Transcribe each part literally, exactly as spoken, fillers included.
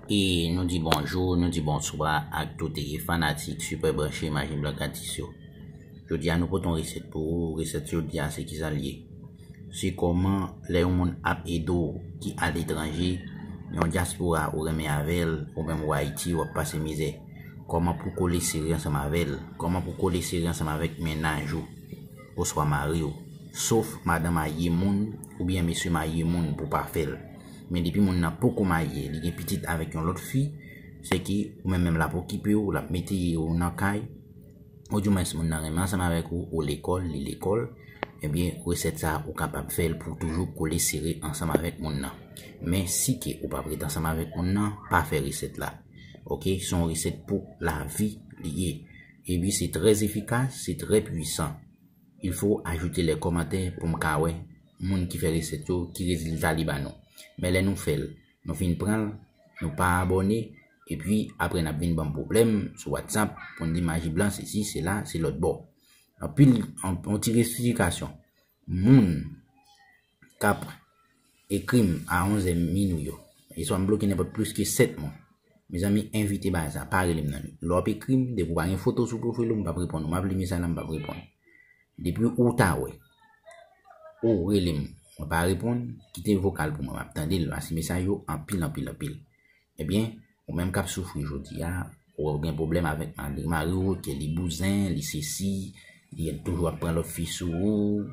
E nou di bonjou, nou di bonswa ak tout fanatik Super Branche Maji Blan Gratis yo. Jodi a nou pote yon resèt pou ou. Resèt jodi a se kisa l ye? Se kòman lè yon moun ap ede w ki aletranje, yon dyaspora ou renmen avè l, ou menm ou Ayiti, w ap pase mizè. Kòman pou kole sere ansanm avè l? Kòman pou kole sere ansanm avèk mennaj ou oswa mari w? Sof madanm marye moun oubyen mesye marye moun pou pa fè l. Men depi moun nan poko marye, li gen pitit avèk yon lòt fi, se ke ou menm menm l ap okipe w, l ap mete w nan kay, oudimwens moun nan renmen ansanm avèk ou, ou lekòl, li lekòl, ebyen, resèt sa a ou kapab fè l pou w toujou kole sere ansanm avèk moun nan. Men si ke ou p ap ret ansanm avèk moun nan, pa fè resèt la. Oke, se yon resèt pou lavi li ye. Epi se trè efikas, se trè pwisan. Il faut ajouter les commentaires pou m ka wè moun ki fè resèt yo, ki rezilta li ba nou. Men lè nou fè l, nou fin pran l, nou pa abòne, epi apre n ap vin ban m pwoblèm sou WhatsApp pou n di Maji Blan, sesi, sela, se lòt bò. Anpil, an, yon ti rektifikasyon. Moun k ap ekri m a onzè minwi yo, e swa m bloke nenpòt plis ke sèt moun. Mezanmi, evite bagay sa, pa rele m nan li. Lè w ap ekri m, depi w pa gen foto sou pwofil ou, m p ap reponn ou. M ap li mesaj la, m p ap reponn. Depi ou ta wè, ou rele m, mwen pa reponn, kite vokal pou mwen, m ap tande l, paske mesaj yo anpil, anpil, anpil. Ebyen, ou menm k ap soufri jodi a, ou gen pwoblèm avèk mari, mari w, ke li bouzen, li sesi, li toujou ap pran lòt fi sou ou,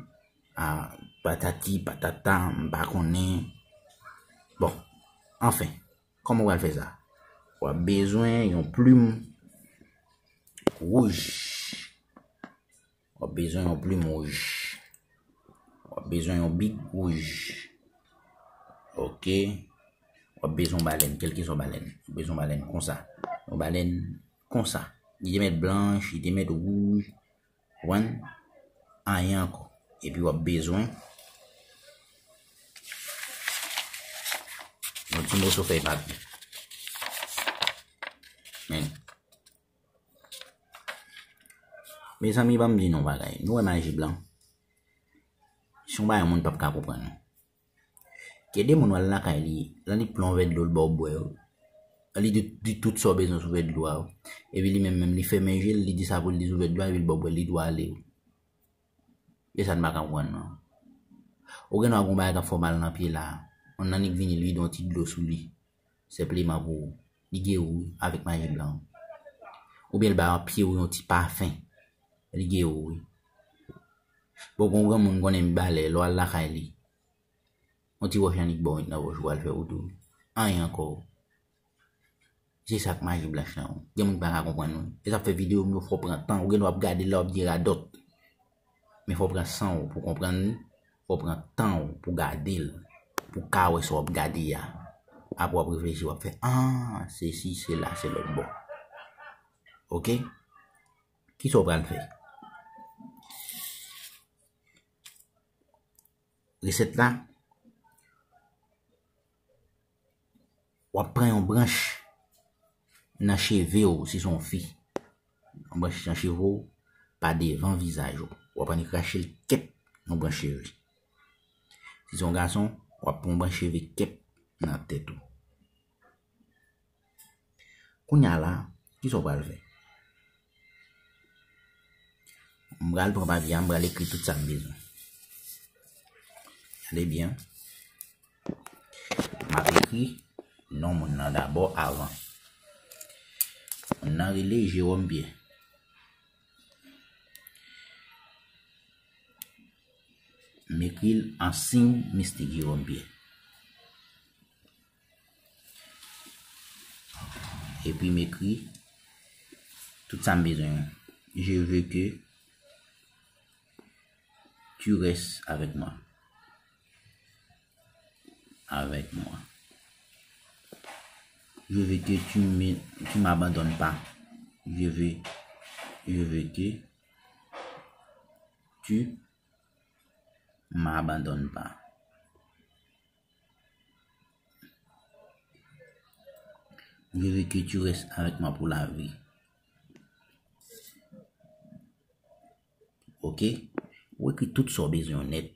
a, patati, patata, m pa konnen. Bon, anfen, kòman w pral fè sa? W ap bezwen yon plim wouj. W ap bezwen yon plim wouj. W ap bezwen yon big wouj. Oke. W ap bezwen yon balèn, kèlkeswa balèn. W ap bezwen yon balèn konsa. Yon balèn konsa. Li te mèt blanch, li te mèt wouj. Konprann? Anyen ankò. Epi w ap bezwen yon ti moso fèy papye. Men. Mezanmi, ban m di nou yon bagay. Nou wè Maji Blan? Se yon bagay yon moun p ap ka konprann, non. Gen de moun w al lakay li, lè li pran yon vè dlo, l ba w bwè, li di, di tout sa w bezwen sou vè dlo a, epi li menm, menm li fèmen je l, li di sa pou l di sou vè dlo a, epi l ba w bwè, li tou ale. E sa n pa ka konprann, non. Ou gen dwa gen yon bagay k ap fè w mal nan pye la, yon nannik vini, li vide yon ti dlo sou li. Senpleman pou li geri w avèk Maji Blan. Oubyen l ba pye w yon ti pafen. Li geri w, wi. Bon, gon granmoun konnen balè, lè w al lakay li, yon ti wòch annik ba w nan wòch ou al fè wout ou. Anyen ankò. Se sa k Maji Blanch lan, wi. Gen moun ki pa ka konprann, wi. E sa fè videyo m yo, fò w pran tan. Ou gen dwa ap gade l la, w ap di radòt. Men fò w pran san w pou konprann li. Fò w pran tan w pou gade l. Pou w ka wè sa w ap gade a. Apre w ap reflechi, w ap fè, ah, sesi, sela, se lòt bò. Oke? Kisa w pral fè? Resèt la, w ap pran yon branch nan cheve w, si se yon fi. Yon branch nan cheve w, pa devan vizaj ou. W ap annik rache l kèp yon branch cheve. Si se yon gason, w ap pran yon branch cheve kèp nan tèt ou. Kounye a la, kisa w pral fè? M pral pran papye a, m pral ekri tout sa m bezwen. Gade byen. M ap ekri non moun nan dabò avan. Moun nan rele Jérôme Pierre. M ekri l an siy mistik Jérôme Pierre. Epi m ekri tout sa m bezwen. Je veux que tu restes avec moi. Avec moi. Je veux que tu me, tu m'abandonnes pas. Je veux, je veux que tu m'abandonnes pas. Je veux que tu restes avec moi pour la vie. Oke? Ou ekri tout sa w bezwen nèt.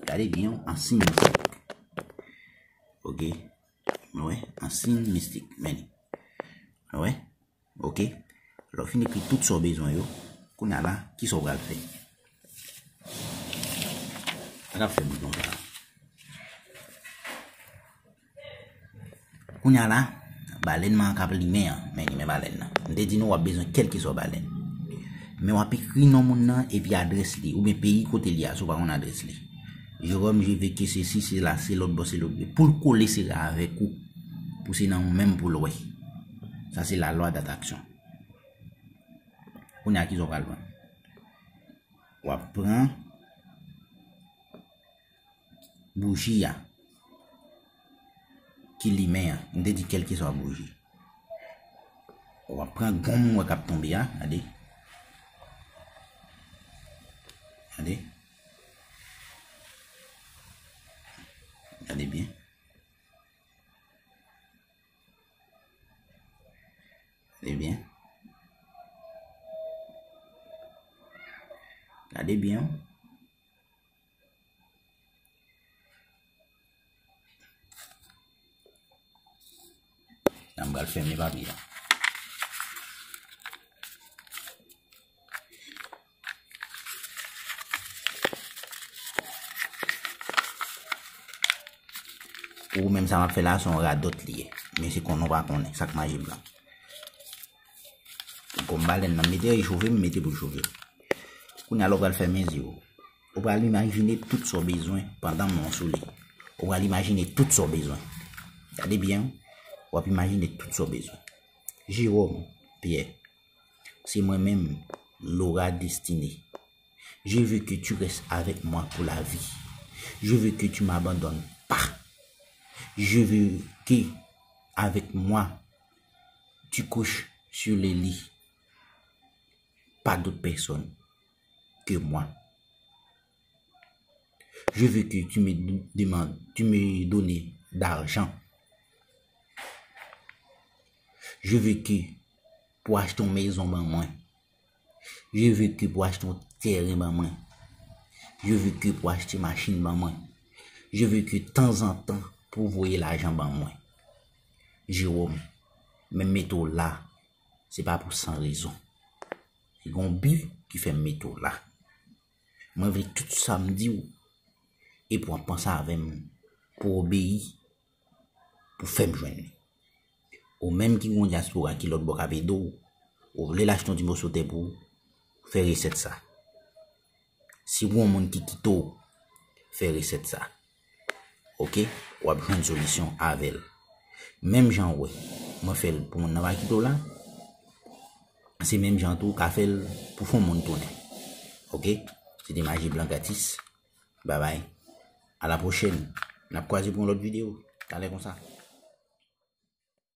Gade byen, an siy mistik. Oke? Nou wè, an siy mistik, men li. Nou wè? Ok. Lè w fin ekri tout sa w bezwen yo, kounye a la, kisa w pral fè? Sa k ap fè m konsa. Kounye a la, balèn nan k ap limen an, men limen balèn nan. M te di nou w ap bezwen kèlkeswa balèn. Men w ap ekri non moun nan epi adrès li, oubyen peyi kote li a, si w pa konn adrès li. Jérôme, je veux que ceci, cela, se lòt bò, se lòt bò. Pou l kole sere avèk ou, pou se nan ou menm pou l wè. Sa se la loi d'attraction. Kounye a kisa w pral pran? W ap pran bouji a ki limen an. M te di kèlkeswa bouji. W ap pran gonm ou wè k ap tonbe a. Gade. Gade. Gade byen. Gade byen. Gade byen. La, m pral fèmen papye a. Ou menm sa m ap fè la, se yon radòt li ye. Men se konnen w pa konnen, sa k maji blan. Gonm balèn nan, m mete rechove, m mete pou l chove. Kounye a la, w pral fèmen zye w. Ou pral imajine tout sa w bezwen pandan men w sou li. Ou pral imajine tout sa w bezwen. Gade byen, w ap imajine tout sa w bezwen. Jérôme Pierre, se mwen menm, Laura Destiné. Je veux que tu restes avec moi pour la vie. Je veux que tu m'abandonnes pas. Je veux que, avec moi, tu couches sur le lit. Pas d'autre personne que moi. Je veux que tu me demandes, tu me donnes d'argent. Je veux que pou achte yon mezon ban mwen. Je veux que pou achte yon tèren ban mwen. Je veux que pou achte machin ban mwen. Je veux que tanzantan pou voye lajan ban mwen. Jérôme, men m mete w la, se pa pou san rezon. Se gon bi ki fè m mete w la. Mwen vle tout sa m di w, epi w ap panse avè m, pou w obeyi, pou w fè m jwenn li. Ou menm ki gon dyaspora ki lòt bò k ap ede w, ou vle l achte yon ti moso tè pou w, fè resèt sa. Si w gon moun ki kite w, fè resèt sa. Ok? W ap jwenn solisyon avè l. Menm jan w wè mwen fè l pou moun nan pa kite w la, se menm jan tou w ka fè l pou fè yon moun tounen. Ok? Se te Maji Blan Gratis. Babay. A la pwochèn. N ap kwaze pou yon lòt videyo. Talè konsa.